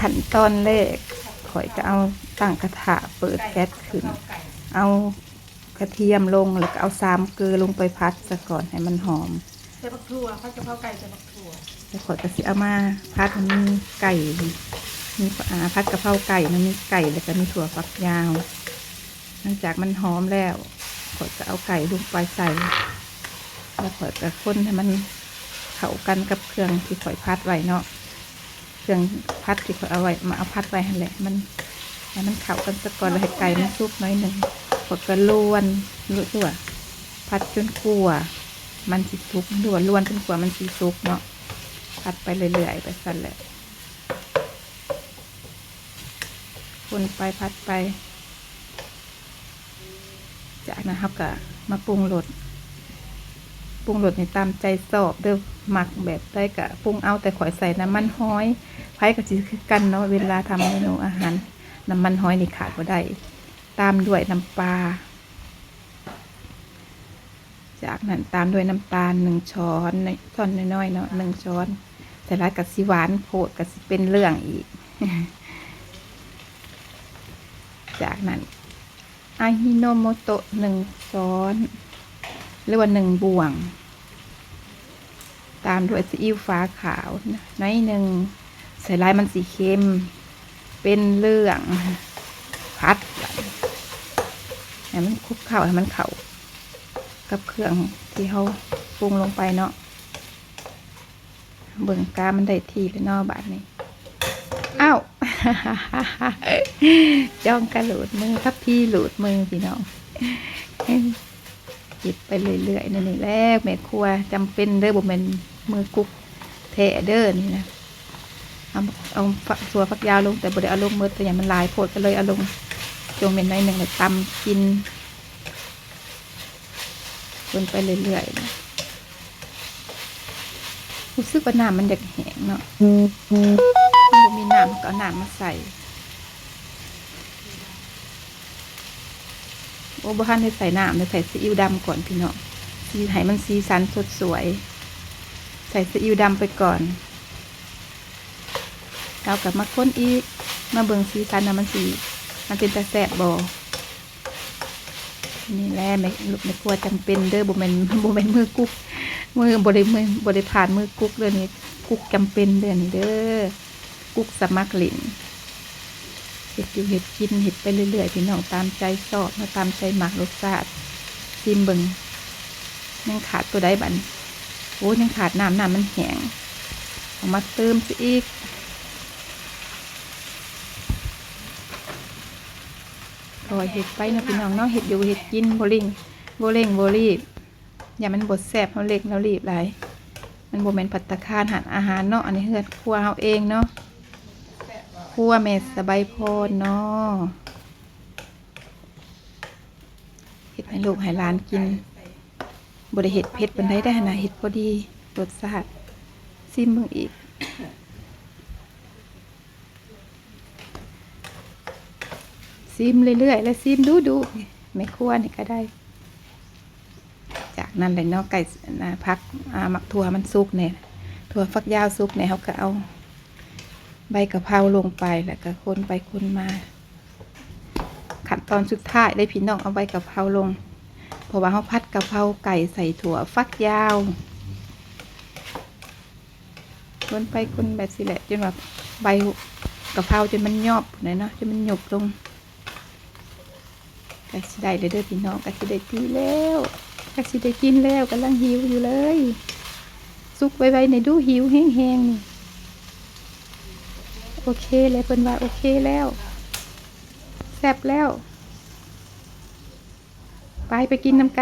ຂັ້ນຕອນແລກ ຂ້ອຍກໍເອົາຕັ້ງກະທະ ເປີດແກັສຂຶ້ນ ເອົາກະທຽມລົງ ແລ້ວກໍເອົາສາມເກືອລົງໄປຜັດສາກ່ອນໃຫ້ມັນຫອມ. ໃສ່ບັກຖົ່ວ ຜັດກະເພົາໄກ່ໃສ່ບັກຖົ່ວ. ແລ້ວຂ້ອຍກໍຊິເອົາມາຜັດໃຫ້ມີໄກ່ ມີ ອ່າ ຜັດກະເພົາໄກ່ ມັນມີໄກ່ ແລ້ວກໍມີຖົ່ວຝັກຍາວ. ຫຼັງຈາກມັນຫອມແລ້ວ ຂ້ອຍກໍເອົາໄກ່ລົງໄປໃສ່ ແລ້ວຂ້ອຍກໍຄົນໃຫ້ມັນເຂົ້າກັນກັບເຄື່ອງທີ່ຂ້ອຍຜັດໄວ້ເນາະ. ເຄື່ອງຜັດທີ່ຂ້ອຍເອົາໄວ້ ມາເອົາຜັດໄວ້ຫັ້ນແຫຼະ ໃຫ້ມັນ ໃຫ້ມັນເຂົ້າກັນສາກ່ອນ ແລ້ວໃຫ້ໄກ່ມັນສຸກໜ້ອຍໜຶ່ງ. ຂ້ອຍກໍລວນ ລວນ ລວນ ຜັດຈົນກວ່າມັນຊິສຸກ ຫຼືວ່າລວນຈົນກວ່າມັນຊິສຸກເນາະ. ຜັດໄປເລື້ອຍໆ ໄປຊັ້ນແຫຼະ ຄົນໄປ ຜັດໄປ. ຈາກນັ້ນເຮົາກໍມາປຸງລົດ ປຸງລົດນີ້ຕາມໃຈຊອບເດີ້ ມັກແບບໃດກໍປຸງເອົາ ແຕ່ຂ້ອຍໃສ່ນ້ຳມັນຫອຍ ໃຜກໍຊິຄືກັນເນາະ ເວລາທຳເມນູອາຫານ ນ້ຳມັນຫອຍນີ້ຂາດບໍ່ໄດ້ ຕາມດ້ວຍນ້ຳປາ. ຈາກນັ້ນຕາມດ້ວຍນ້ຳຕານໜຶ່ງຊ້ອນ ຊ້ອນນ້ອຍໆເນາະ ໜຶ່ງຊ້ອນ ໃສ່ຫຼາຍກໍຊິຫວານໂພດ ກໍຊິເປັນເລື່ອງອີກ. ຈາກນັ້ນ ອາຮິໂນໂມໂຕະ ໜຶ່ງຊ້ອນ ຫຼືວ່າໜຶ່ງບ່ວງ ຕາມດ້ວຍຊີອິ້ວຟ້າຂາວໜ້ອຍໜຶ່ງ ໃສ່ຫຼາຍມັນຊິເຄັມ ເປັນເລື່ອງ. ຜັດ ໃຫ້ມັນຄຸກເຂົ້າ ໃຫ້ມັນເຂົ້າກັບເຄື່ອງທີ່ເຮົາປຸງລົງໄປເນາະ. ເບິ່ງກາມັນໄດ້ທີ່ແລ້ວເນາະບາດນີ້. ອ້າວ ຈ້ອງກະຫຼູດມື ທັບພີຫຼູດມືພີ່ນ້ອງ. ເຮັດໄປເລື້ອຍໆ ແນວນີ້ແຫຼະແມ່ຄົວ ຈຳເປັນເດີ້ ບໍ່ແມ່ນມືກຸກແທ້ເດີ້ນີ້ນະ. ເອົາ ເອົາຖົ່ວຝັກຍາວລົງ ແຕ່ບໍ່ໄດ້ເອົາລົງໝົດ ແຕ່ຢ້ານມັນຫຼາຍໂພດ ກໍເລີຍເອົາລົງ ຈົ່ງເໝັນໜ້ອຍໜຶ່ງ ແລ້ວຕຳກິນ. ຄົນໄປເລື້ອຍໆ ຮູ້ສຶກວ່ານ້ຳມັນຢາກແຫ້ງເນາະ ມັນບໍ່ມີນ້ຳ ເຮົາກໍເອົານ້ຳມາໃສ່. ໂອ້ ບໍ່ທັນໄດ້ໃສ່ນ້ຳເລີຍ ໃສ່ຊີອິ້ວດຳກ່ອນພີ່ນ້ອງ ຊິໃຫ້ມັນສີສັນສົດສວຍ ໃສ່ຊີອິ້ວດຳໄປກ່ອນ. ເຮົາກໍມາຄົນອີກ ມາເບິ່ງສີສັນວ່າມັນຊິ ມັນເປັນຕາແຊບບໍ່. ນີ້ແຫຼະແມ່ ແມ່ຄົວຈຳເປັນເດີ້ ບໍ່ແມ່ນ ບໍ່ແມ່ນມືກຸກ ມືບໍ່ໄດ້ ມືບໍ່ໄດ້ຜ່ານມືກຸກເດີ້ນີ້ ກຸກຈຳເປັນເດີ້ນີ້ເດີ້ ກຸກສະໝັກຫຼິ້ນ. ເຮັດຢູ່ເຮັດກິນ ເຮັດໄປເລື້ອຍໆ ພີ່ນ້ອງ ຕາມໃຈຊອບເນາະ ຕາມໃຈມັກລົດຊາດ. ຊີມເບິ່ງ ຍັງຂາດຕົວໃດບັດນີ້? ໂອ້ ຍັງຂາດນ້ຳ ນ້ຳມັນແຫ້ງ ເອົາມາເຕີມຊະອີກ. ຄ່ອຍເຮັດໄປເນາະພີ່ນ້ອງເນາະ ເຮັດຢູ່ເຮັດກິນ ບໍ່ເລັ່ງ ບໍ່ເລັ່ງບໍ່ລີບ ຢ້ານມັນບໍ່ແຊບ ເຮົາເລັ່ງເຮົາລີບຫຼາຍ. ມັນບໍ່ແມ່ນພັດຕາຄານ ຮ້ານອາຫານເນາະ ອັນນີ້ເຮືອນຄົວເຮົາເອງເນາະ ຄົວແມ່ສະໄບພອນເນາະ. ເຮັດໃຫ້ລູກໃຫ້ຫຼານກິນ ບໍ່ໄດ້ເຮັດເຜັດປານໃດເດ້ຫັ້ນນະ ເຮັດພໍດີລົດຊາດ. ຊີມເບິ່ງອີກ ຊີມເລື້ອຍໆ ແລະ ຊີມດຸໆ ແມ່ຄົວນີ້ກໍໄດ້. ຈາກນັ້ນແຫຼະເນາະ ໄກ່ ອັນນະ ຜັກ ອ່າ ໝາກຖົ່ວມັນສຸກແດ່ ຖົ່ວຝັກຍາວສຸກແດ່ ເຮົາກໍເອົາໃບກະເພົາລົງໄປ ແລ້ວກໍຄົນໄປຄົນມາ. ຂັ້ນຕອນສຸດທ້າຍເດ້ພີ່ນ້ອງ ເອົາໃບກະເພົາລົງ ເພາະວ່າເຮົາຜັດກະເພົາໄກ່ໃສ່ຖົ່ວຝັກຍາວ. ຄົນໄປຄົນແບບຊີ້ແຫຼະ ຈົນວ່າໃບກະເພົາຈົນມັນຍອບພຸ້ນແຫຼະເນາະ ຈົນມັນຫຍຸບລົງ. ໃກ້ຊິໄດ້ແລ້ວເດີ້ພີ່ນ້ອງ ໃກ້ຊິໄດ້ກິນແລ້ວ ໃກ້ຊິໄດ້ກິນແລ້ວ ກຳລັງຫິວຢູ່ເລີຍ. ສຸກໄວໆ ແດ່ດູ ຫິວແຮງໆ ນີ້. ໂອເຄແລ້ວ ເພິ່ນວ່າໂອເຄແລ້ວ ແຊບແລ້ວ. ໄປ ໄປກິນນຳກັນ.